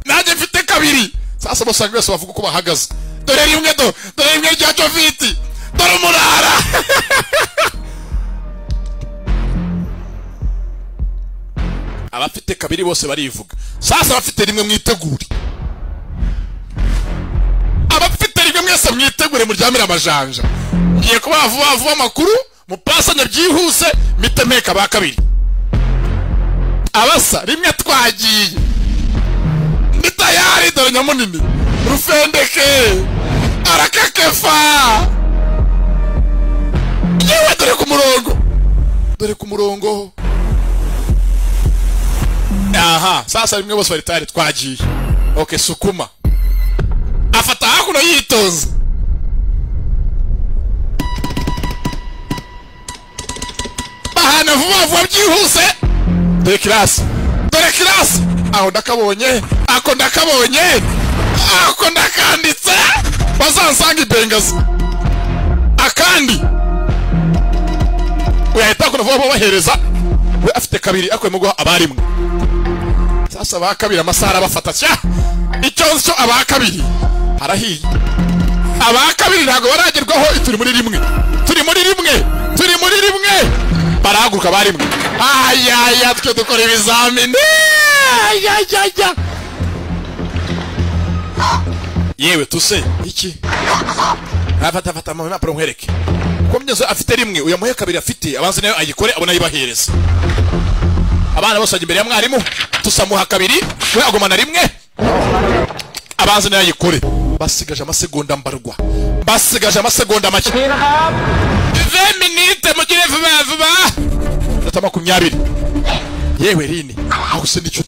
Nanjye mfite kabiri. Sasa bose bose bavuga uko bahagaze. Dore rimwe do, dore rimwe rya Joviti. Dore umurara. Abafite kabiri bose barivuga. Sasa abafite rimwe mwitegure. Abafite rimwe mwese mwitegure muryamira amajanja. Ngiye kuba vuba vuba amakuru mupasanya byihuse mitemeka ba kabiri. Abasa rimwe twagiye. Ndi tayari dore nyamunini. Rufendeke arakakefa. Yewe dore ku murongo. Dore ku murongo. Aha, sasa rimwe bose bari tayari twagiye. Okay, sukuma. Afata hakuno yitonze. Bahana vuba vuba byihuse. Dore class. Dore class. Aho ndakabonye. Ako ndakabonye. Ako ndakanditse. Bazansanga ibengazi. Akandi. Uyahita kuno vuba bahereza. We afite kabiri akwemo guha abarimwe. Sasa ba kabiri amasara bafata cya. Icyo nzo aba kabiri. Harahiye. Aba kabiri ntago baragerwaho turi muri rimwe. Turi muri rimwe. Turi muri rimwe. Barahaguruka barimwe. Ayaya twe dukora ibizamini. Ayayaya. Yewe tuse iki? Afata fata mu impapuro nkwereke. Ko mnyezo afite rimwe uyamuhe kabiri afite abanze nayo ayikore abona yibahereza. Abana bose bajya imbere ya mwarimu tusamuha kabiri we agomana rimwe abanze nayo ayikore. Basigaje amasegonda mbarwa. Basigaje amasegonda make. 20 minutes mugire vuba vuba. 20. Yewe rini aho se nicyo